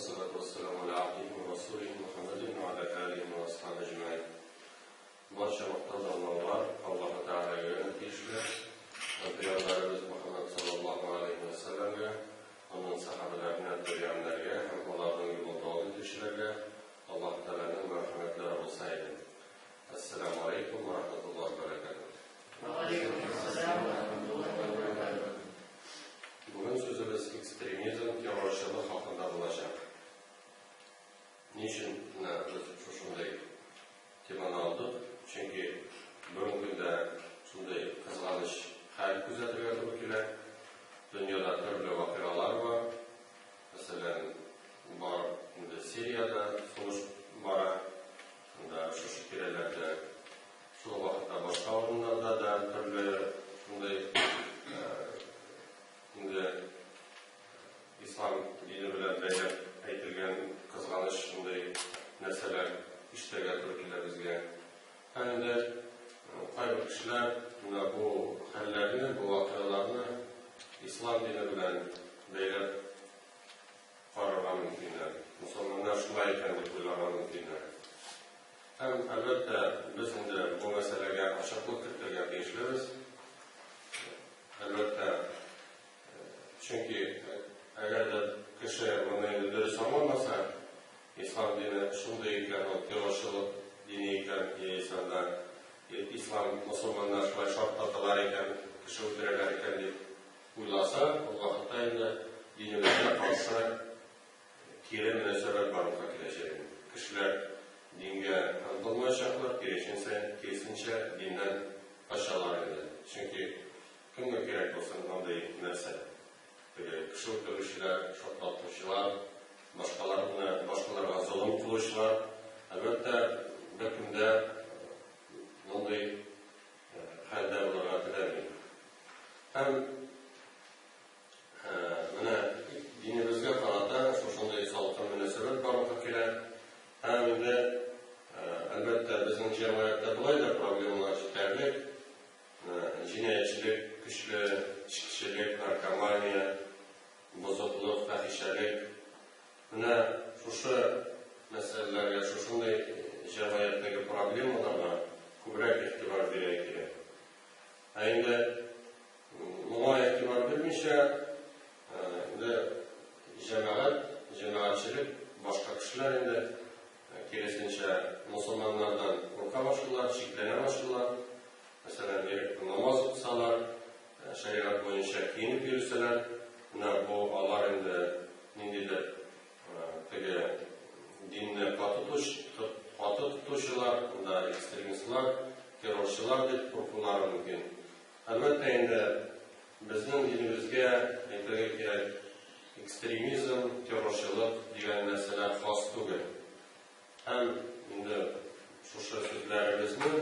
Вассалату вассаламу аля абдихи ва расулихи Мухаммадин ва аля алихи ва асхабихи әҗмәгыйн. Барча мактау данлаулар Аллаһы Тәгаләгә генә тиешле. Һәм пәйгамбәребез Мухаммад саллаллаһу алейһи ва сәлләмгә, аның сәхабәләренә, табигамнәргә һәм аларның юлын дәвам итүчеләргә Аллаһы Тәгаләнең мәрхәмәтләре булса иде. Әссәламу алейкум ва рахматуллаһи ва бәрәкәтүһ. Бүген сүзебез экстремизм, террорчылык хакында булачак. Ни өчен менә без шушындый теманы алдык? Чөнки бүгенге көндә шундый кызганыч хәл күзәтергә туры килә. Дөньяда төрле вакыйгалар бар. Мәсәлән, бар инде Сириядә сугыш бара, анда шушы тирәләрдә. Шул ук вакытта башка урыннарда да төрле шундый инде ислам дине белән бәйләп әйтелгән кызганыч шундый нәрсәләр ишетергә туры килә безгә. Һәм инде кайбер кешеләр менә бу хәлләрне, бу вакыйгаларны ислам дине белән бәйләп карарга мөмкиннәр. Мөселманнар шулай икән дип уйларга мөмкиннәр. Һәм, әлбәттә, без инде бу мәсьәләгә ачыклык кертергә тиешлебез. Әлбәттә, чөнки әгәр дә кеше моны инде дөрес аңламаса, ислам дине шундый икән, ул террорчылык дине икән, яисә анда ислам мөселманнар шулай шартлаталар икән, кеше үтерәләр икән дип уйласа, ул вакытта инде динебезгә каршы кире мөнәсәбәт барлыкка киләчәк. Кешеләр дингә ынтылмаячаклар, киресенчә, киресенчә, диннән качалар инде. Чөнки кемгә кирәк булсын андый нәрсә? Теге кеше үтерүчеләр, шартлатучылар, башкаларны, башкаларга золым кылучылар, әлбәттә, беркем дә мондый хәлдә булырга теләми. Һәм Менә динебезгә карата шушындый салкын мөнәсәбәт барлыкка килә. Һәм инде, әлбәттә, безнең җәмгыятьтә болай да проблемалар җитәрлек. Җинаятьчелек көчле, эчкечелек, наркомания, бозыклык, фәхишәлек. Менә шушы мәсьәләләргә, шушындый җәмгыятьтәге проблемаларга күбрәк игътибар бирергә кирәк. Ә инде моңа игътибар бирмичә, инде җәмәгать, җәмәгатьчелек, башка кешеләр инде, киресенчә, мосылманнардан курка башлыйлар, шикләнә башлыйлар. Мәсәлән, намаз укысалар, шәригать буенча киенеп йөрсәләр, менә бу алар инде ниндидер теге динне каты тотучылар, монда экстремистлар, террорчылар дип куркулары мөмкин. Әлбәттә инде, безнең динебезгә, әйтергә кирәк, экстремизм, террорчылык дигән нәрсәләр хас түгел. Һәм инде шушы сүзләребезне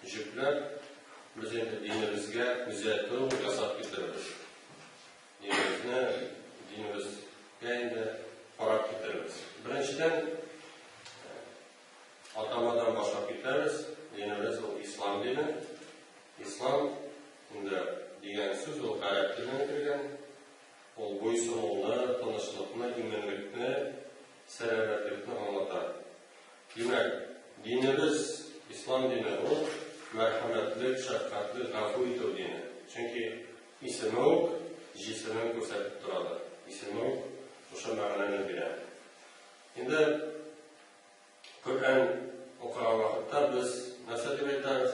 җөпләп, без инде динебезгә күзәтү ясап китербез. Динебезне, динебезгә инде карап китербез. Беренчедән, атамадан башлап китәбез. Динебез ул ислам дине. Ислам инде дигән сүз ул гарәп теленнән кергән. Ул буйсынуны, тынычлыкны, иминлекне, сәламәтлекне аңлата. Димәк, динебез, ислам дине ул мәрхәмәтлек, шәфкатьле, гафу итү дине. Чөнки исеме үк җисемен күрсәтеп торадыр. Исеме үк шушы мәгънәне бирә. Инде Коръән укыган вакытта без нәрсә дип әйтәбез?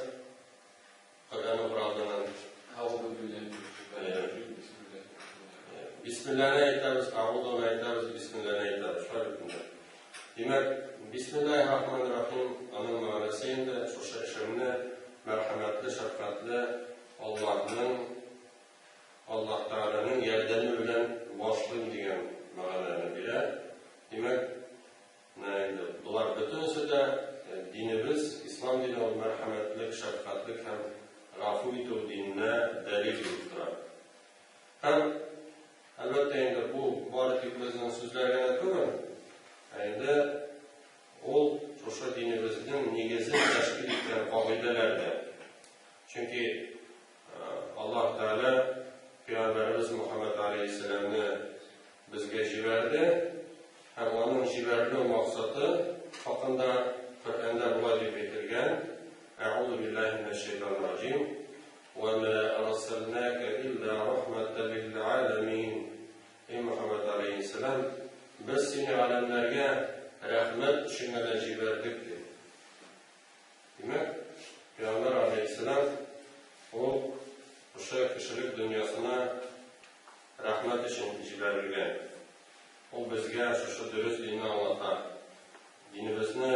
Коръән укыр алдыннан. Бисмилләне әйтәбез, Аудуны әйтәбез, бисмилләне әйтәбез. Шулай бит инде. Димәк, Бисмиллаһи рахмани рахим, аның мәгънәсе инде шушы эшемне мәрхәмәтле, шәфкатьле Аллаһның, Аллаһ Тәгаләнең ярдәме белән башлыйм дигән мәгънәне бирә. Димәк, менә инде болар бөтенесе дә динебез, ислам дине ул мәрхәмәтлек, шәфкатьлек һәм гафу итү диненә дәлил булып тора. Һәм, әлбәттә инде, бу бары тик безнең сүзләр генә түгел, ә инде ул шушы динебезнең нигезен тәшкил иткән кагыйдәләр дә. Чөнки Аллаһ Тәгалә Пәйгамбәребез Мөхәммәд алейһиссәламне безгә җибәрде. Һәм аның җибәрелү максаты хакында Коръәндә болай дип әйтелгән, Әгъузу биллаһи минәш шәйтанир раҗим, Вә мә арсалнәкә илля рахмәтән лил галәмин. Эй Мөхәммәд алейһиссәлам, без сине галәмнәргә рәхмәт өчен генә җибәрдек, ди. Димәк, Пәйгамбәр алейһиссәлам ул шушы кешелек дөньясына рәхмәт өчен җибәрелгән. Ул безгә шушы дөрес динне аңлата. Динебезне,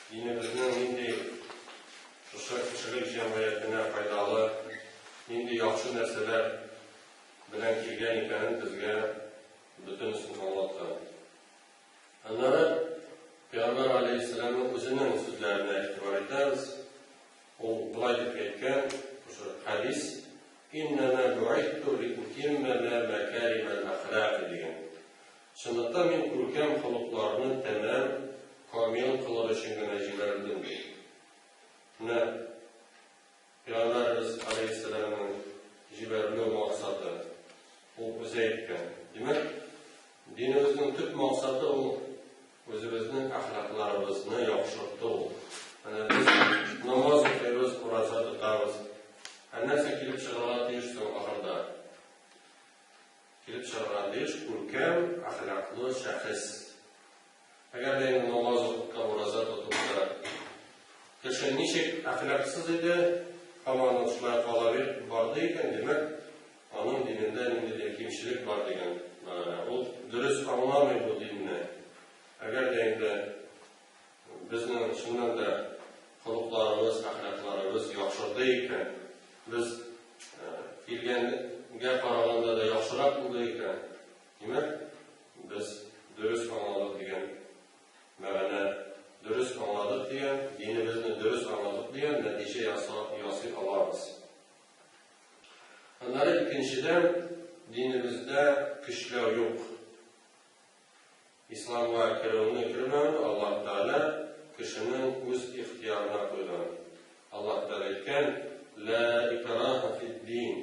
динебезнең нинди шушы кешелек җәмгыятенә файдалы, нинди яхшы нәрсәләр белән килгән икәнен безгә бөтенесен аңлаткан. Аннары Пәйгамбәр алейһиссәламның үзенең сүзләренә игътибар итәбез. Ул болай дип әйткән, шушы хәдис, Иннәмә бу'итту лиутиммә мәкәримәл әхлаки дигән. Чынлыкта мин күркәм холыкларны тәмам, камил кылыр өчен генә җибәрелдем, ди. Менә Пәйгамбәребез алейһиссәламның җибәрелү максаты, ул үзе әйткән. Димәк, динебезнең төп максаты ул үзебезнең әхлакларыбызны яхшырту. Менә без намаз укыйбыз, ураза тотабыз. Ә нәрсә килеп чыгарга тиеш соң ахырда? Килеп чыгарга тиеш күркәм, әхлаклы шәхес. Әгәр дә инде намаз укып та, ураза тотып та, кеше ничек әхлаксыз иде, һаман ул шулай кала биреп барды икән, димәк, аның динендә ниндидер кимчелек бар дигән мәгънә. Ул дөрес аңламый бу динне. Әгәр дә инде безнең чыннан да холыкларыбыз, әхлакларыбыз яхшырды икән, без килгәнгә караганда да яхшырак булды икән, димәк, без дөрес аңладык дигән мәгънә, дөрес аңладык дигән, динебезне дөрес аңладык дигән нәтиҗә ясый алабыз. Аннары икенчедән, динебездә көчләү юк. Исламга керүне, кермәүне Аллаһ Тәгалә кешенең үз ихтыярына куйган. Аллаһ Тәгалә әйткән, Лә икраһа фид-дин,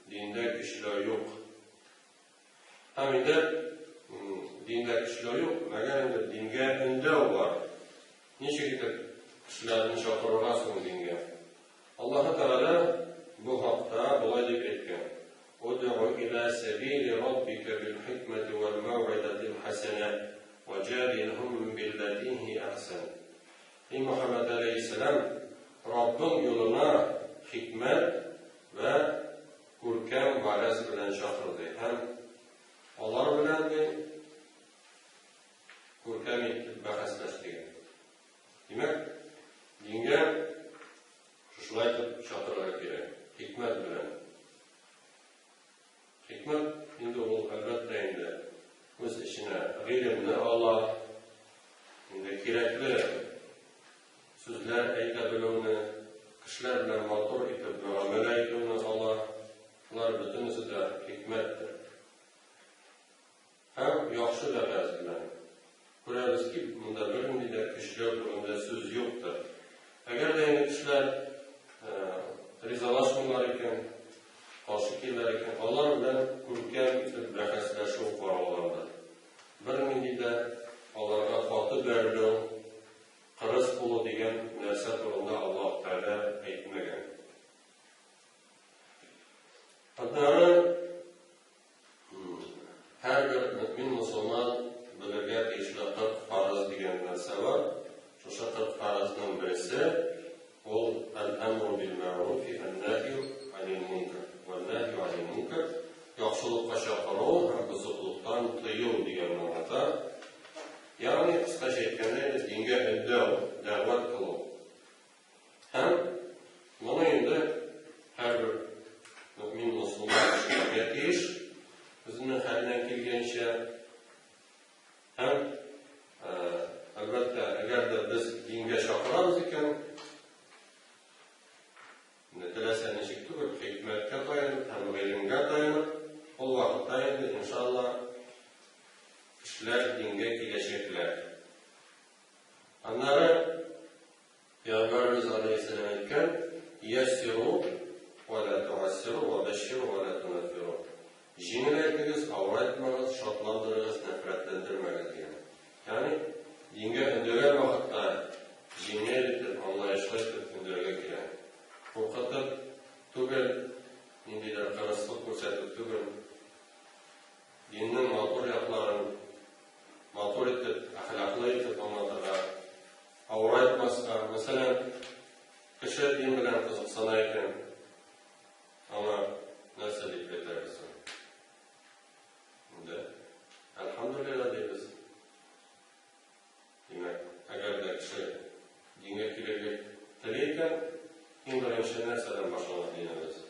диндә көчләү юк. Һәм инде диндә көчләү юк, мәгәр инде дингә өндәү бар. Ничек итеп кешеләрне чакырырга соң дингә? Аллаһы Тәгалә бу хакта болай дип әйткән: Удгу иля сәбили раббика бил хикмәти вәл мәүгыйзәтил хәсәнә вәҗадилһум билләти һи әхсән. Эй Мөхәммәд галәйһиссәлам, Раббың юлына хикмәт вә күркәм вәгазь белән чакыр, ди, һәм алар белән, ди, күркәм итеп бәхәсләш, дигән. Димәк, дингә шушылай итеп чакырырга кирәк, хикмәт белән. Хикмәт инде ул, әлбәттә инде, үз эченә гыйлемне ала, инде кирәкле сүзләр әйтә белүне, кешеләр белән матур итеп мөгамәлә итүне ала. Болар бөтенесе дә хикмәттер. Һәм яхшы вәгазь белән. Күрәбез ки, монда бернинди дә көчләү турында сүз юктыр. Әгәр дә инде кешеләр ризалашмыйлар икән, каршы киләләр икән, алар белән күркәм итеп бәхәсләшү каралгандыр. Бернинди дә аларга каты бәрелү, кырыс булу дигән нәрсә турында Аллаһ Тәгалә әйтмәгән. Аннары һәрбер мөэмин мосылман белергә тиешле 40 фарыз дигән нәрсә бар. Шушы 40 фарызның берсе ул әл-әмру бил мәгъруфи ән-нәһью анил мункар. Вән-нәһью анил мункар яхшылыкка чакыру һәм бозыклыктан тыю дигәнне аңлата. Ягъни, кыскача әйткәндә, дингә өндәү, дәгъват кылу. Һәм моны инде һәрбер мөэмин мосылман эшләргә тиеш, үзенең хәленнән килгәнчә. Һәм, әлбәттә, әгәр дә без дингә чакырабыз икән, инде теләсә ничек түгел, хикмәткә таянып һәм гыйлемгә таянып, ул вакытта инде, иншалла, кешеләр дингә киләчәкләр. Аннары Пәйгамбәребез галәйһиссәлам әйткән, Яссиру вә лә туассиру вә бәшширу вә лә тунаффиру. Җиңел әйтегез, авырайтмагыз, шатландырыгыз, нәфрәтләндермәгез, дигән. Ягъни, дингә өндәгән вакытта җиңел итеп, аңлаешлы итеп өндәргә кирәк. Куркытып түгел, ниндидер кырыслык күрсәтеп түгел. Диннең матур якларын матур итеп, әхлаклы итеп аңлатырга, авырайтмаска. Мәсәлән, кеше дин белән кызыксына икән, Аңа нәрсә дип әйтәбез соң? Инде, әлхәмдүлилләһ дибез. Димәк, әгәр дә кеше дингә килергә тели икән, иң беренче нәрсәдән башлана динебез?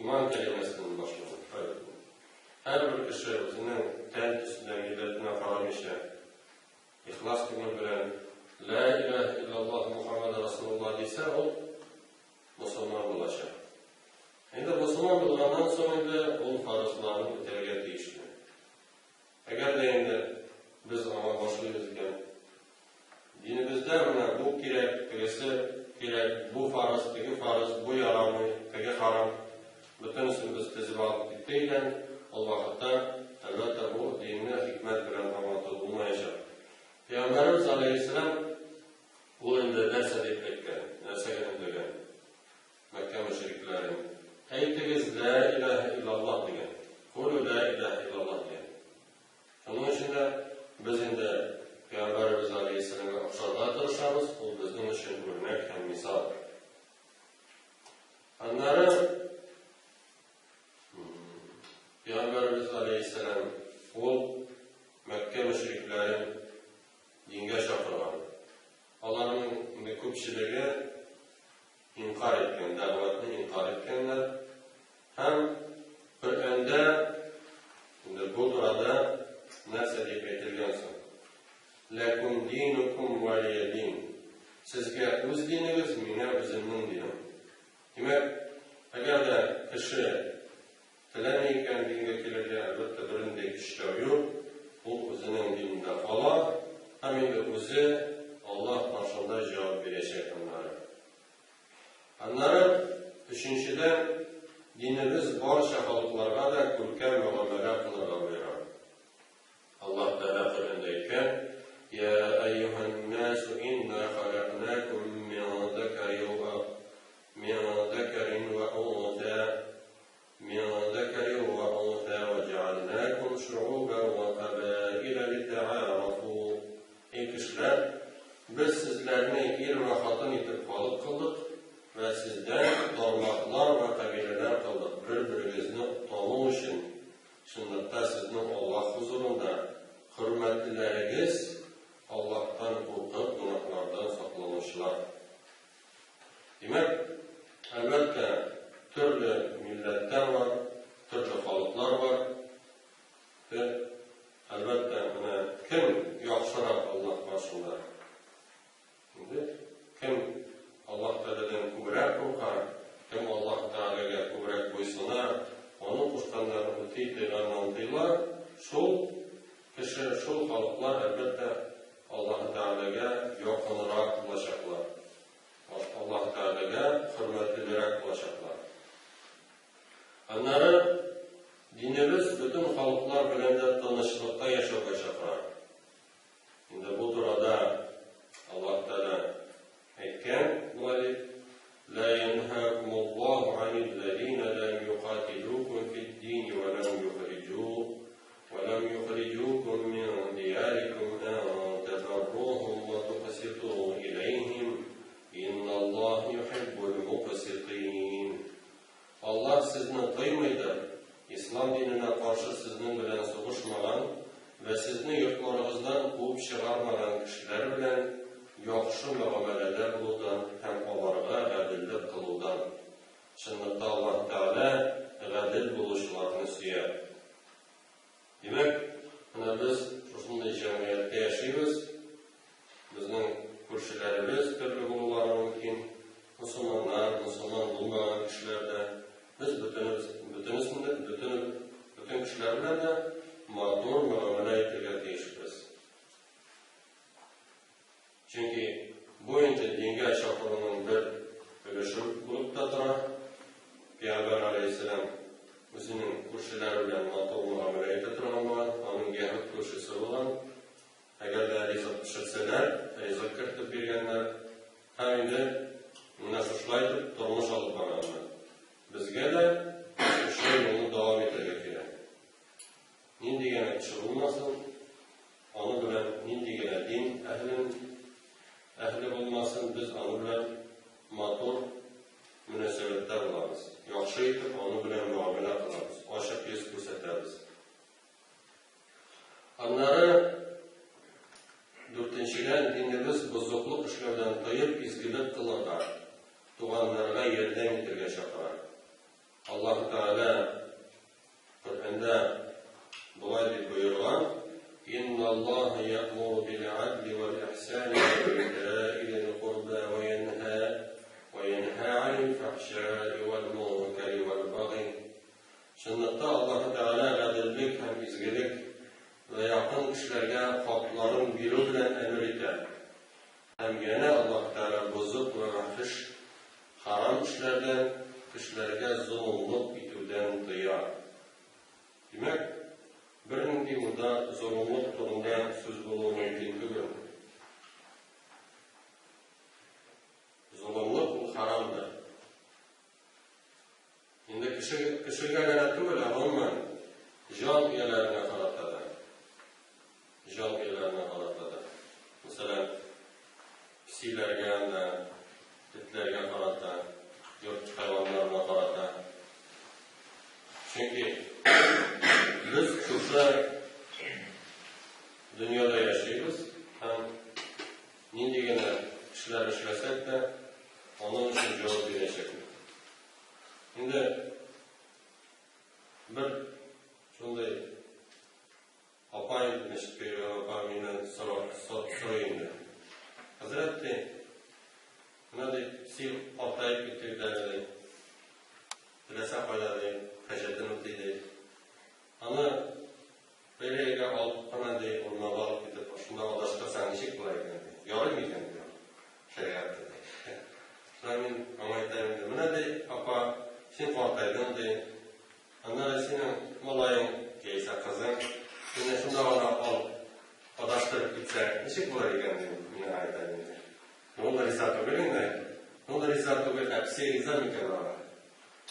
Иман кәлимәсеннән башлана. Һәрбер кеше үзенең тән төсенә, милләтенә карамыйча, ихлас күңел белән Лә илаһ иллаллаһ Мухаммад Расулуллаһ дисә, ул мосылман булачак. Инде мосылман булганнан соң инде ул фарызларны үтәргә тиешле. Әгәр дә инде без аңа башлыйбыз икән, динебездә менә бу кирәк, тегесе кирәк, бу фарыз, теге фарыз, бу ярамый, теге харам, бөтенесен без тезеп алып киттек икән, ул вакытта, әлбәттә, бу динне хикмәт белән аңлату булмаячак. Пәйгамбәребез алейһиссәлам Ул инде нәрсә дип әйткән, нәрсәгә өндәгән Мәккә мөшрикләрен? Әйтегез, Лә иләһә иллаллаһ дигән. Кулю лә иләһә иллаллаһ дигән. Шуның өчен дә без инде Пәйгамбәребез алейһиссәламгә охшарга тырышабыз, ул безнең өчен үрнәк һәм мисал. Аннары Пәйгамбәребез алейһиссәлам ул Мәккә мөшрикләрен дингә чакырган. Аларның инде күпчелеге инкарь иткән, дәгъватны инкарь иткәннәр. Һәм Коръәндә инде бу турада нәрсә дип әйтелгән соң? Ләкум динукум валия дин. Сезгә үз динегез, миңа үземнең динем. Димәк, әгәр дә кеше Теләми икән дингә килергә, әлбәттә, бернинди көчләү юк, ул үзенең динендә кала һәм инде үзе Аллаһ каршында җавап бирәчәк аннары. Аннары, өченчедән, динебез барча халыкларга да күркәм мөгамәлә кылырга боера. Аллаһ Тәгалә Коръәндә әйткән, Йә әйюһән-нәсу инна халәкнәкүм мин зәкәри ва мин зәкәрин вә унсә мин зәкәрин вә унсә вә җәгальнәкүм шугубән вә кабаилә литәгарафу. Эй кешеләр, без сезләрне ир вә хатын итеп халык кылдык вә сездән тармаклар вә кабиләләр кылдык, бер-берегезне тану өчен. Чынлыкта сезнең Аллаһ хозурында хөрмәтлеләрегез, Аллаһтан куркып, гөнаһлардан сакланучылар. Димәк, әлбәттә, төрле милләтләр бар, төрле халыклар бар. Бер, әлбәттә, менә кем яхшырак Аллаһ каршында? Инде кем Аллаһ Тәгаләдән күбрәк курка, кем Аллаһ Тәгаләгә күбрәк буйсына, Аның кушканнарын үти, тыйганнан тыела, шул кеше, шул халыклар, әлбәттә, Аллаһы Тәгаләгә якынрак булачаклар, Аллаһы Тәгаләгә хөрмәтлерәк булачаклар. Аннары динебез бөтен халыклар белән дә тынычлыкта яшәүгә чакыра. Инде бу турада Аллаһ Тәгалә әйткән болай дип: Ла янһакумуллаһу анил-лазина лам юкатилукум фид-дини ва лам юхриджу ва лам юхриджукум мин диярикум ан табаррухум ва тукситу иләйһим инналлаһ юхиббул мукситин. Аллаһ сезне тыймыйдыр, ислам диненә каршы сезнең белән сугышмаган вә сезне йортларыгыздан куып чыгармаган кешеләр белән яхшы мөгамәләдә булудан һәм аларга гаделлек кылудан. Чынлыкта Аллаһ Тәгалә гадел булучыларны сөя. Димәк, менә без шушындый җәмгыятьтә яшибез. Безнең күршеләребез төрле булулары мөмкин. Мосылманнар, мосылман булмаган кешеләр дә. Без бөтенебез, бөтенесен дә, бөтен, бөтен кешеләр белән дә матур мөгамәлә итәргә тиешбез. Чөнки бу инде дингә чакыруның бер өлеше булып та тора. Пәйгамбәр галәйһиссәлам. үзенең күршеләре белән матур мөгамәлә итә торган булган, аның яһүд күршесе булган. Әгәр дә ризык пешерсәләр, ризык кертеп биргәннәр. Һәм инде менә шушылай итеп тормыш алып барганнар. Безгә дә шушы юлны дәвам итәргә кирәк. Нинди генә кеше булмасын, аны белән нинди генә дин әһелен әһеле булмасын, без аны белән матур мөнәсәбәттә булабыз. Яхшы итеп аны белән мөгамәлә кылабыз, ачык йөз күрсәтәбез. Аннары дүртенчедән, динебез бозыклык эшләүдән тыеп, изгелек кылырга, туганнарга ярдәм итәргә чакыра. Аллаһы Тәгалә Коръәндә болай дип боерган: Инналлаһа я'муру бил-'адли вал-ихсани ва итаи зил-курба ва янһа ва янһа 'анил-фахшаи вал-мункари вал-баги. Чынлыкта Аллаһы Тәгалә гаделлек һәм изгелек вә якын кешеләргә хакларын бирү белән әмер итә. Һәм янә Аллаһы Тәгалә бозык вә фахиш, харам эшләрдән, кешеләргә золымлык итүдән тыя. Димәк, бернинди монда золымлык турында сүз булуы мөмкин түгел. Золымлык ул харамдыр. Инде кеше, кешегә генә түгел, ә гомумән җан ияләренә карата да. Җан ияләренә карата да. Мәсәлән, песиләргә дә, этләргә карата, йорт хайваннарына карата. Чөнки без шушы дөньяда яшибез һәм нинди генә эшләр эшләсәк тә, аның өчен җавап бирәчәкбез. Инде бер шундый апа инде мәчеткә йөргән апа миннән сорый инде. Хәзрәт ди, менә ди, син картаеп киттек дә ди. Теләсә кайда ди, хаҗәтен үти ди. Аны бер җиргә алып кына ди, урманга алып китеп, шунда адаштырсаң ничек була икән ди. Ярый микән ди. Шәригатьтә ди. Шулай мин аңа әйтәм инде, менә ди, апа, син картайдың ди. Аннары синең малаең яисә кызың сине шунда гына алып адаштырып китсә, ничек булыр икән ди, мин аңа әйтәм инде. Ну, ул да риза түгел инде. Ул да риза түгел, ә песи риза микән аңа?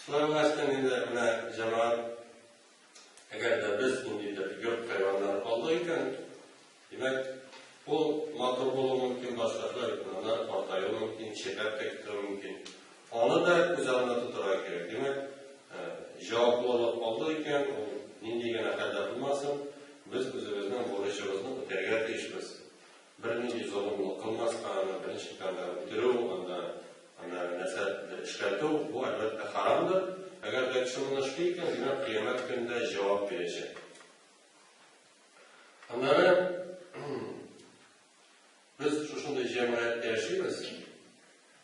Шулай булгач та инде менә җәмәгать, әгәр дә без ниндидер йорт хайваннары алдык икән, димәк, ул матур булуы мөмкин башта, шулай бит, аннары картаюы мөмкин, чәпәп тә китүе мөмкин. Аны да күз алдында тотарга кирәк. Димәк, җаваплылык алдык икән, ул нинди генә хәлдә булмасын, без үзебезнең бурычыбызны үтәргә тиешбез. Бернинди золымлык кылмаска, аны берничек тә анда үтерү, анда аны нәрсәдер эшләтү, бу, әлбәттә, харамдыр. Әгәр дә кеше моны эшли икән, димәк, кыямәт көнендә җавап бирәчәк. Аннары без шушындый җәмгыятьтә яшибез,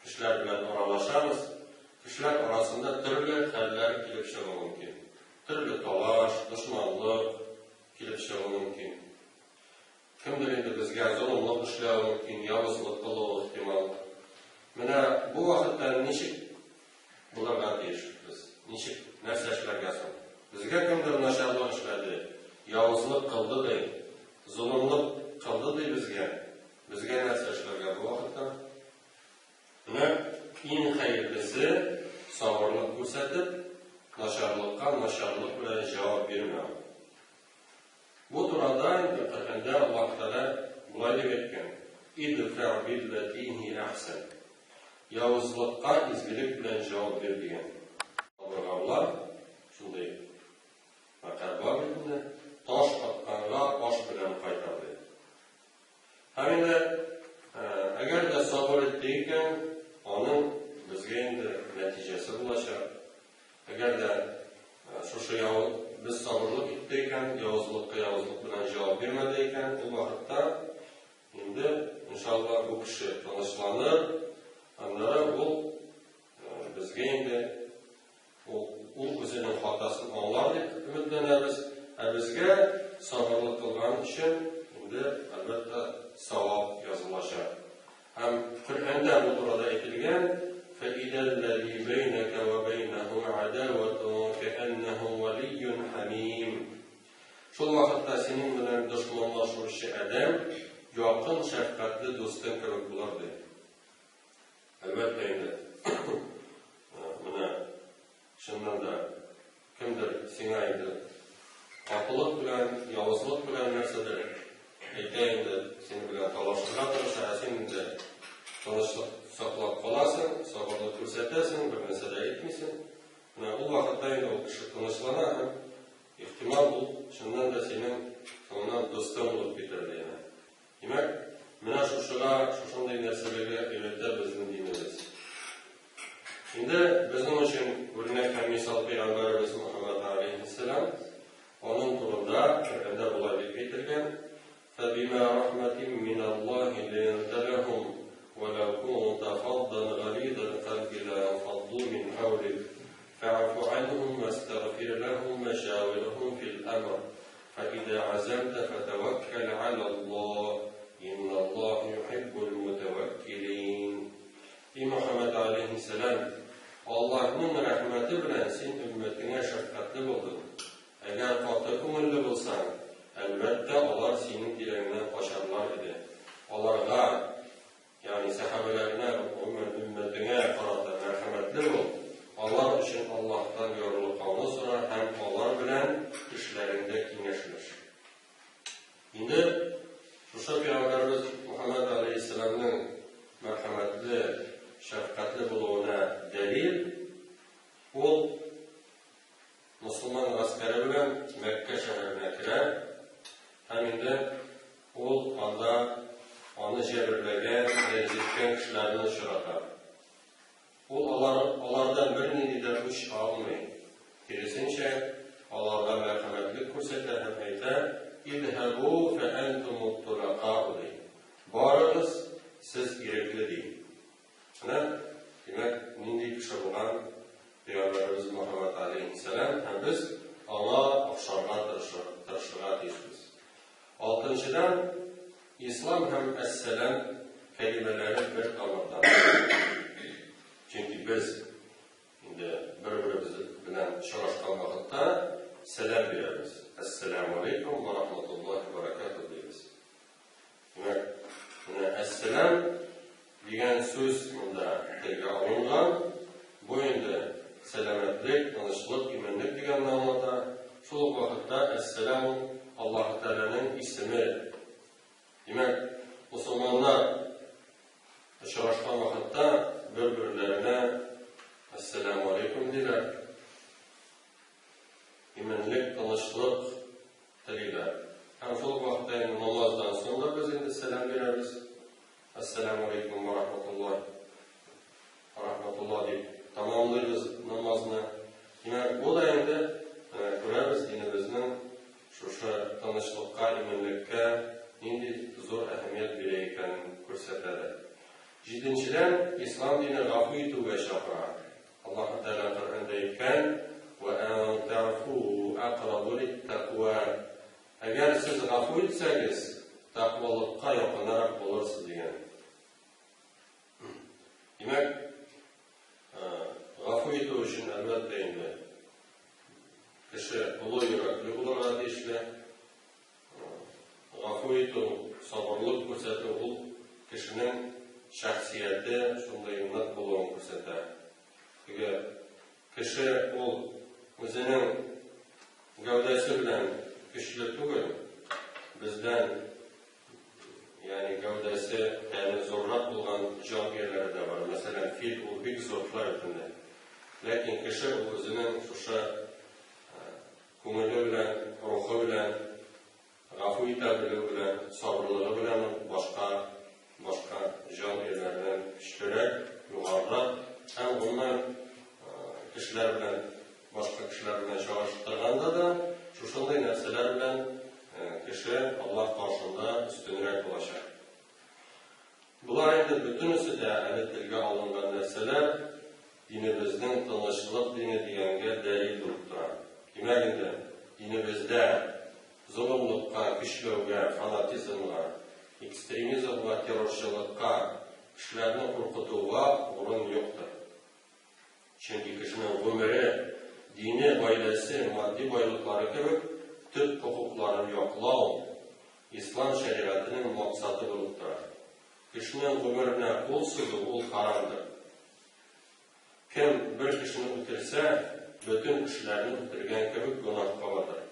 кешеләр белән аралашабыз. Кешеләр арасында төрле хәлләр килеп чыгуы мөмкин. Төрле талаш, дошманлык килеп чыгуы мөмкин. Кемдер инде безгә золымлык эшләве мөмкин, явызлык кылуы ихтимал. Менә бу вакытта ничек булырга тиеш без? Ничек, нәрсә эшләргә соң? Безгә кемдер начарлык эшләде, явызлык кылды ди, золымлык кылды ди безгә. Безгә нәрсә эшләргә бу вакытта? Менә иң хәерлесе, сабырлык күрсәтеп, начарлыкка начарлык белән җавап бирмәү. Бу турада инде Коръәндә Аллаһ Тәгалә болай дип әйткән, Идфә билләти һия әхсән. Явызлыкка изгелек белән җавап бир дигән. Кабыргалар шундый мәкаль бар бит инде, таш атканга аш белән кайтар дип. Һәм инде әгәр дә сабыр итте икән, аның безгә инде нәтиҗәсе булачак. Әгәр дә шушы яу без сабырлык итте икән, явызлыкка явызлык белән җавап бирмәде икән, ул вакытта инде, иншалла, бу кеше тынычланыр, аннары ул безгә инде ул, ул үзенең хатасын аңлар дип өметләнәбез, ә безгә сабырлык кылган өчен инде, әлбәттә, савап язылачак. Һәм Коръәндә бу турада әйтелгән, فَإِذَا الَّذِي بَيْنَكَ وَبَيْنَهُ عَدَاوَةٌ كَأَنَّهُ وَلِيٌّ. Шул вакытта синең белән дошманлашучы адәм якын, шәфкатьле дустың кебек булыр, ди. Әлбәттә инде, менә чыннан да кемдер сиңа инде катылык белән, явызлык белән нәрсәдер әйтә инде, синең белән талашырга тырыша, ә син инде тынычлык саклап каласың, сабырлык күрсәтәсең, бер нәрсә дә әйтмисең. Менә ул вакытта инде ул кеше тынычлана һәм, ихтимал, ул чыннан да синең соңыннан дустың булып китәр, ди әнә. Димәк, менә шушыга, шушындый нәрсәләргә өйрәтә безнең динебез. Инде безнең өчен үрнәк һәм мисал пәйгамбәребез Мөхәммәд алейһиссәлам. Аның турында Коръәндә болай дип әйтелгән: "Фәбимә рахмәтин миналлаһи линта ләһум, ва лау кунта фаддан гализал кальби ланфадду мин хәүлик, фәгъфу анһум вастагфир ләһум ва шавирһум фил әмр, фәиза азамта фәтәвәккәл галаллаһ, инналлаһа юхиббул мутәвәккилин". И Мөхәммәд галәйһиссәлам, Аллаһның рәхмәте белән син өммәтеңә шәфкатьле булдың. Әгәр каты күңелле булсаң, әлбәттә, алар синең тирәңнән качарлар иде. Аларга, ягъни сәхабәләренә, гомумән, өммәтеңә карата мәрхәмәтле бул, алар өчен Аллаһтан ярлыкауны сора һәм алар белән эшләреңдә киңәшләш. Инде шушы пәйгамбәребез Мөхәммәд галәйһиссәламнең мәрхәмәтле, шәфкатьле булуына дәлил, ул мосылман гаскәре белән Мәккә шәһәренә керә һәм инде ул анда аны җәберләгән, рәнҗеткән кешеләрне очрата. Ул алар, алардан бернинди дә үч алмый. Киресенчә, аларга мәрхәмәтлек күрсәтә һәм әйтә, Идһәбу фәәнтумут тулакау, ди. Барыгыз, сез ирекле, ди. Менә, димәк, нинди кеше булган Пәйгамбәребез Мөхәммәд галәйһиссәлам, һәм без аңа охшарга тырышырга тиешбез. Алтынчыдан, Ислам һәм әссәлам кәлимәләре бер тамырдан. Чөнки без инде бер-беребез белән очрашкан вакытта сәлам бирәбез. Әссәламу алейкум ва рахматуллаһи ва баракатуһ дибез. Димәк, менә әссәлам дигән сүз монда телгә алынган. Бу инде сәламәтлек, тынычлык, иминлек дигәнне аңлата. Шул ук вакытта әссәлам ул Аллаһы Тәгаләнең исеме. Димәк, мусулманнар очрашкан вакытта бер-берләренә әссәламу алейкум диләр. Иминлек, тынычлык телиләр. Һәм шул ук вакытта инде намаздан соң да без инде сәлам бирәбез. Әссәламу алейкум ва рахматуллаһ. Рахматулла дип тәмамлыйбыз намазны. Димәк, бу да инде күрәбез динебезнең шушы тынычлыкка, иминлеккә нинди зур әһәмият бирә икәнен күрсәтәдер. Җиденчедән, ислам дине гафу итүгә чакыра. Аллаһы Тәгалә Коръәндә әйткән, Вә ан тәгъфу әкърабу литтәкъва. Әгәр сез гафу итсәгез, тәкъвалыкка якынрак булырсыз дигән. Димәк, гафу итү өчен, әлбәттә инде, кеше олы йөрәкле булырга тиешле. Гафу итү, сабырлык күрсәтү ул кешенең шәхсияте шундый нык булуын күрсәтә. Теге кеше ул үзенең гәүдәсе белән көчле түгел, бездән Ягъни гәүдәсе, тәне зуррак булган җан ияләре дә бар. Мәсәлән, фил ул бик зур шулай бит инде. Ләкин кеше ул үзенең шушы күңеле белән, рухы белән, гафу итә белү белән, сабырлыгы белән ул башка башка җан ияләреннән көчлерәк, югарырак һәм гомумән кешеләр белән Башка кешеләр белән чагыштырганда да, шушындый нәрсәләр белән кеше Аллаһ каршында өстенрәк булачак. Болар инде бөтенесе дә әле телгә алынган нәрсәләр, динебезнең тынычлык дине дигәнгә дәлил булып тора. Димәк инде, динебездә золымлыкка, көчләүгә, фанатизмга, экстремизмга, террорчылыкка, кешеләрне куркытуга урын юктыр. Чөнки кешенең гомере, дине, гаиләсе, матди байлыклары кебек төп хокукларын яклау ислам шәригатенең максаты булып тора. Кешенең гомеренә кул сузу ул харамдыр. Кем бер кешене үтерсә, бөтен кешеләрне үтергән кебек гөнаһка батыр.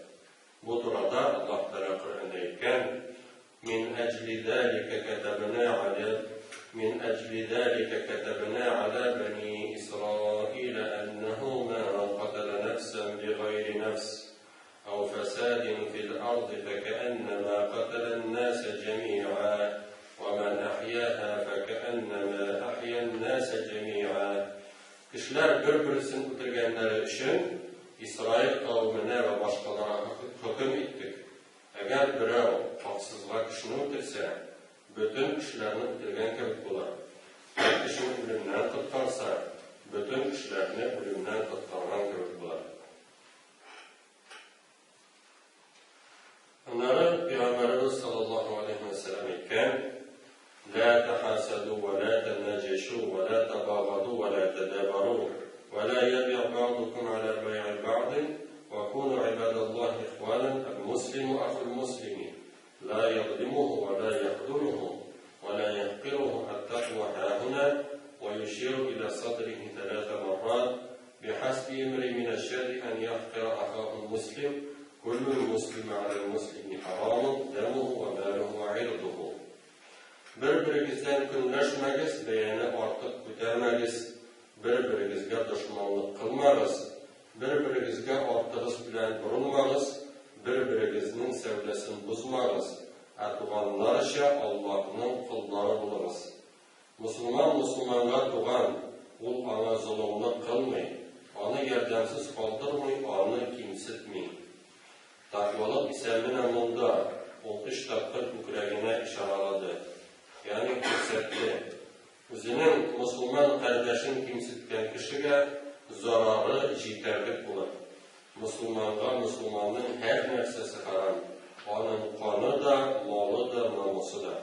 Бу турада Аллаһ Тәгалә Коръәндә әйткән, Мин әҗли залика кәтәбнә галә Мин әҗли залика кәтәбнә галә бәни Исраилә әннәһү мән катәлә нәфсән бигайри нәфс әү фәсадин фил арди фәкәәннәмә катәлән-нәсә җәми'а вә мән әхйәһә фәкәәннәмә әхйән-нәсә җәми'а. Кешеләр бер-берсен үтергәннәре өчен Исраил кавеменә вә башкаларга хөкем иттек. Әгәр берәү хаксызга кешене үтерсә, бөтен кешеләрне үтергән кебек булыр. Бер кешене үлемнән коткарса, бөтен кешеләрне үлемнән коткарган кебек булыр. Аннары Пәйгамбәребез саллаллаһу алейһи вә сәлләм әйткән, Лә тәхәсәдү вә лә тәнәҗәшү вә лә тәбагаду вә лә тәдәбару вә лә ябигъ бәгъдукум галә бәйгы бәгъдин вә куну гыйбадаллаһи ихванан әл-муслиму әхул-муслими лә язлимуху вә лә яхдулуху вә лә яхкируху әт-тәкъва һаһуна вә юширу илә садрихи тәләтә маррат бихасби имри минәш-шәрри ән яхкира әхахул муслим куллул муслими галәл-муслими харамун дәмуху вә малуху вә гыйрдуху. Бер-берегездән көнләшмәгез, бәяне артык күтәрмәгез, бер-берегезгә дошманлык кылмагыз, бер-берегезгә артыгыз белән орынмагыз, бер-берегезнең сәүдәсен бозмагыз, ә туганнарча Аллаһның коллары булыгыз. Мосылман мосылманга туган, ул аңа золымлык кылмый, аны ярдәмсез калдырмый, аны кимсетми. Тәкъвалык исә менә монда, ул өч тапкыр күкрәгенә ишаралады, ягъни күрсәтте. Үзенең мосылман кардәшен кимсеткән кешегә зарары җитәрлек булыр. Мосылманга мосылманның һәр нәрсәсе хәрам, аның каны да, малы да, намусы да.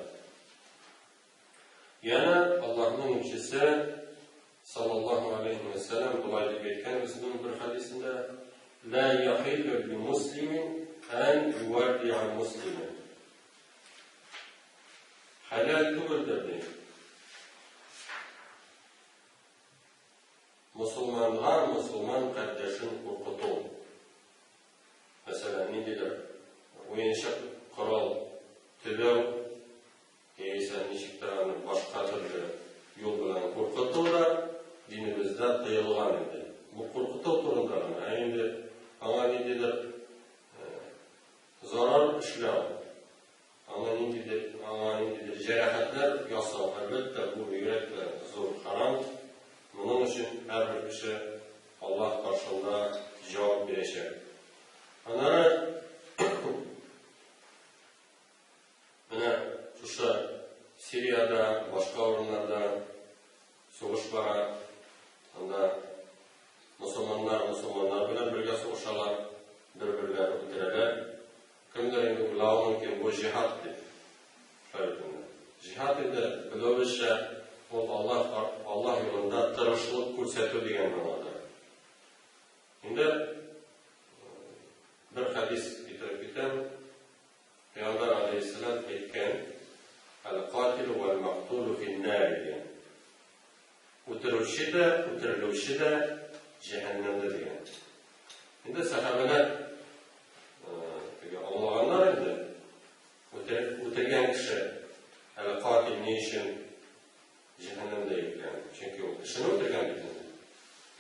Янә Аллаһның илчесе саллаллаһу алейһи вә сәлләм болай дип әйткән үзенең бер хәдисендә, Лә яхиллю ли муслимин ән юваддиа муслимин. Хәләл түгелдер, ди. Мосылманга мосылман кардәшен куркыту. Мәсәлән, ниндидер уенчык корал төбәү Яисә ничек тә аны башка төрле юл белән куркыту да динебездә тыелган инде. Бу куркыту турында гына, ә инде аңа ниндидер зарар эшләү, аңа ниндидер, аңа ниндидер җәрәхәтләр ясау, әлбәттә, бу бигрәк тә зур харам. Моның өчен һәрбер кеше Аллаһ каршында җавап бирәчәк. Аннары Менә шушы Сириядә, башка урыннарда сугыш бара. Анда мосылманнар мосылманнар белән бергә сугышалар, бер-берләрен үтерәләр. Кемдер инде уйлавы мөмкин, бу җиһад дип. Шулай бит инде. Җиһад инде, белүебезчә, ул Аллаһ Аллаһ юлында тырышлык күрсәтү дигәнне аңлата. Инде бер хәдис китереп китәм. Пәйгамбәр галәйһиссәлам әйткән, Әл-катилу вәл-мәктулу фин-нар дигән. Үтерүче дә, үтерелүче дә җәһәннәмдә дигән. Инде сәхабәләр теге аңлаганнар инде, үтергән кеше әл-катил ни өчен Җәһәннәмдә икән, чөнки ул кешене үтергән бит инде.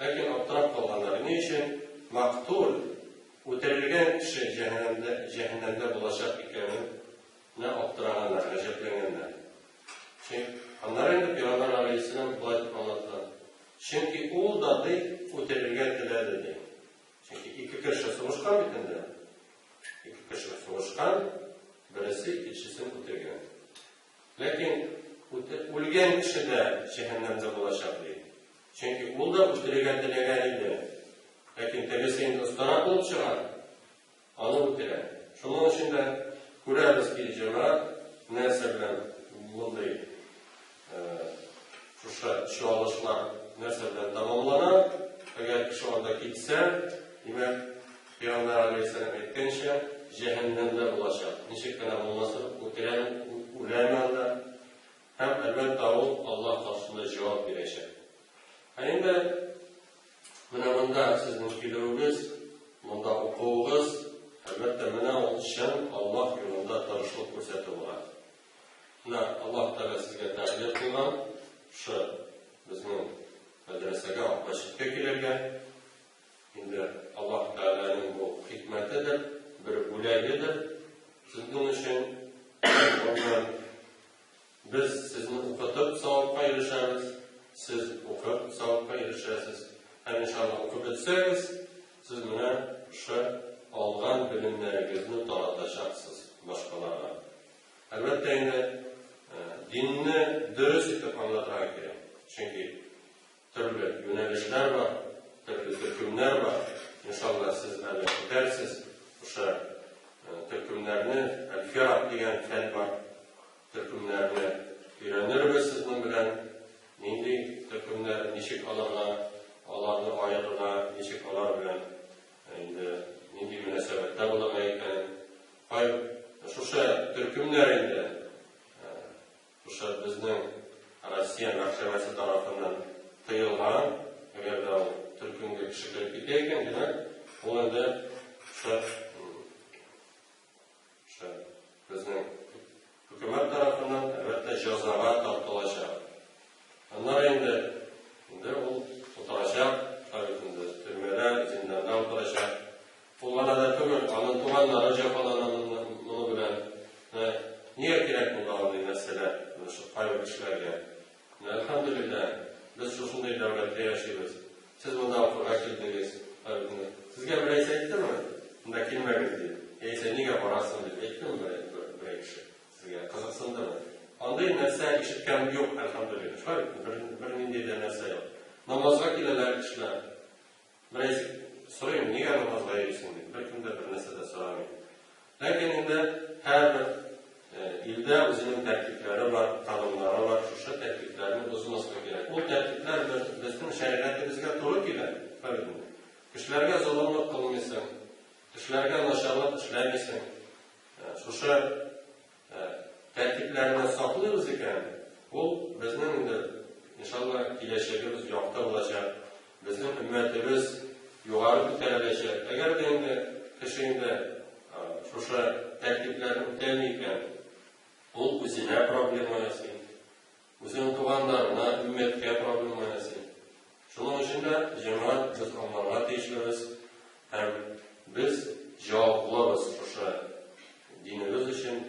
Ләкин аптырап калганнар, ни өчен мәктул, үтерелгән кеше җәһәннәмдә, җәһәннәмдә булачак икәненә аптыраганнар, гаҗәпләнгәннәр. Чөнки аннары инде Пәйгамбәр галәйһиссәлам болай дип аңлаткан, чөнки ул да, ди, үтерергә теләде, ди. Чөнки ике кеше сугышкан бит инде. Ике кеше сугышкан, бересе икенчесен үтергән. Ләкин үлгән кеше дә җәһәннәмдә булачак, ди. Чөнки ул да үтерергә теләгән иде. Ләкин тегесе инде остарак булып чыга, аны үтерә. Шуның өчен дә күрәбез ки, җәмәгать, нәрсә белән мондый шушы чуалышлар нәрсә белән тәмамлана. Әгәр кеше анда китсә, димәк, Пәйгамбәр алейһиссәлам әйткәнчә, җәһәннәмдә булачак. Ничек кенә булмасын, үтерәме, үләме анда. Һәм, әлбәттә, ул Аллаһ каршында җавап бирәчәк. Ә инде менә монда сезнең килүегез, монда укуыгыз, әлбәттә, менә ул чын Аллаһ юлында тырышлык күрсәтү була. Менә Аллаһ Тәгалә сезгә тәкъдир кылган, шушы безнең мәдрәсәгә, Ак мәчеткә килергә. Инде Аллаһ Тәгаләнең бу хикмәтедер, бер бүләгедер сезнең өчен. Аннан без сезне укытып савапка ирешәбез, сез укып савапка ирешәсез. Һәм иншалла укып бетсәгез, сез менә шушы алган белемнәрегезне таратачаксыз башкаларга. Әлбәттә инде, динне дөрес итеп аңлатырга кирәк. Чөнки төрле юнәлешләр бар, төрле төркемнәр бар. Иншалла, сез әле үтәрсез шушы төркемнәрне. Әл-Фирак дигән фән бар. Төркемнәрне өйрәнербез сезнең белән. Нинди төркемнәр, ничек аларга, аларны аерырга, ничек алар белән инде нинди мөнәсәбәттә булырга икәнен. Кай шушы төркемнәр инде шушы безнең Россия мәхкәмәсе тарафыннан тыелган, әгәр дә ул төркемгә кеше кереп китә икән, димәк, ул инде шушы шушы безнең хөкүмәт тарафыннан, әлбәттә, җәзага тартылачак. Аннары инде инде ул утырачак, шулай бит инде төрмәдә, зинданда утырачак. Ул гына да түгел, аның туганнары җәфалана моны белән. Менә нигә кирәк булды андый нәрсәләр менә шул кайбер кешеләргә? Менә әлхәмдүлилләһ, без шушындый дәүләттә яшибез. Сез монда укырга килдегез. Сезгә берәйсе әйттеме, монда килмәгез дип? Яисә нигә барасың дип әйттеме берәй кеше сезгә? Кызыксындымы? Андый нәрсә ишеткәнем юк, әлхәмдүлилләһ. Шулай бит, бернинди дә нәрсә юк. Намазга киләләр кешеләр. Бераз сорыйм, нигә намазга йөрисең дип, беркем дә бернәрсә дә сорамый. Ләкин инде һәрбер илдә үзенең тәртипләре бар, кануннары бар, шушы тәртипләрне бозмаска кирәк. Ул тәртипләр безнең шәригатебезгә туры килә, правильно. Кешеләргә золымлык кылмыйсың, кешеләргә начарлык эшләмисең. Шушы тәртипләрне саклыйбыз икән, ул безнең инде, иншалла, киләчәгебез якты булачак, безнең өммәтебез югары күтәреләчәк. Әгәр дә инде кеше инде шушы тәртипләрне үтәми икән, ул үзенә проблема ясый. Үзенең туганнарына, өммәткә проблема ясый. Шуның өчен дә, җәмәгать, без аңларга тиешлебез һәм без җаваплыбыз шушы динебез өчен.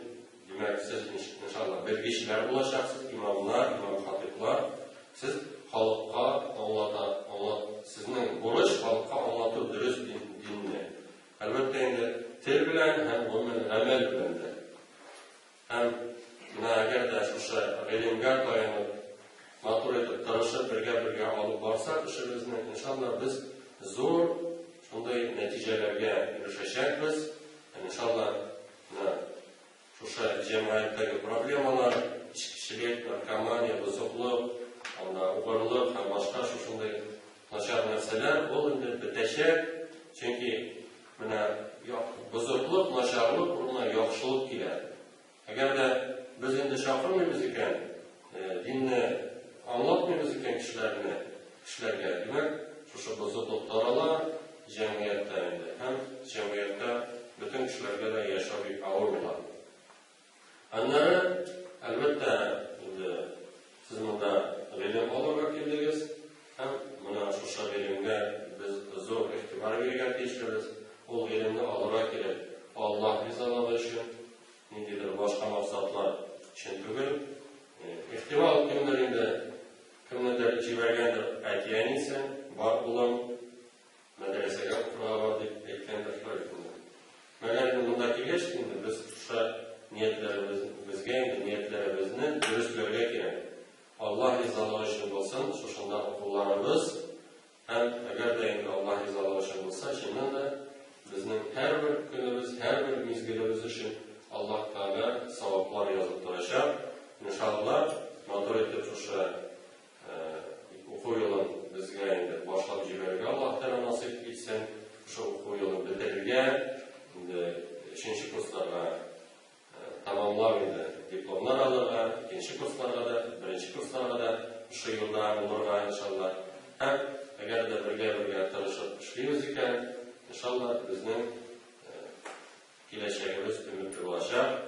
Димәк, сез, иншалла, белгечләр булачаксыз, имамнар, имам-хатыйблар. Сез халыкка аңлата, аңлат, сезнең бурыч халыкка аңлату дөрес динне. Әлбәттә инде, тел белән һәм гомумән гамәл белән дә. Һәм менә әгәр дә шушы гыйлемгә таянып, матур итеп, тырышып, бергә-бергә алып барсак эшебезне, иншалла, без зур шундый нәтиҗәләргә ирешәчәкбез. Һәм иншалла, менә шушы җәмгыятьтәге проблемалар, эчкечелек, наркомания, бозыклык, анда угрылык һәм башка шушындый начар нәрсәләр, ул инде бетәчәк. Чөнки Менә бозыклык, начарлык урынына яхшылык килә. Әгәр дә без инде чакырмыйбыз икән, динне аңлатмыйбыз икән кешеләрне, кешеләргә, димәк, шушы бозыклык тарала җәмгыятьтә инде. Һәм җәмгыятьтә бөтен кешеләргә дә яшәү бик авыр була. Аннары, әлбәттә, инде сез монда гыйлем алырга килдегез һәм менә шушы гыйлемгә без зур игътибар бирергә тиешлебез. Ул гыйлемне алырга кирәк Аллаһ ризалыгы өчен, ниндидер башка максатлар өчен түгел. Ихтимал, кемдер инде кемнедер җибәргәндер әти-әнисе, бар улым, Мәдрәсәгә укырга бар дип әйткәндер шулай бит инде. Мәгәр инде монда килгәч инде без шушы ниятләребез, безгә инде ниятләребезне дөресләргә кирәк. Аллаһ ризалыгы өчен булсын шушында укуларыбыз һәм әгәр дә инде Аллаһ ризалыгы өчен булса, чыннан да безнең һәрбер тәмамлау инде, дипломнар алырга, икенче курсларга да, беренче курсларга да шушы юлда булырга, иншалла. Һәм әгәр дә бергә-бергә тырышып эшлибез икән, иншалла, безнең киләчәгебез өметле булачак.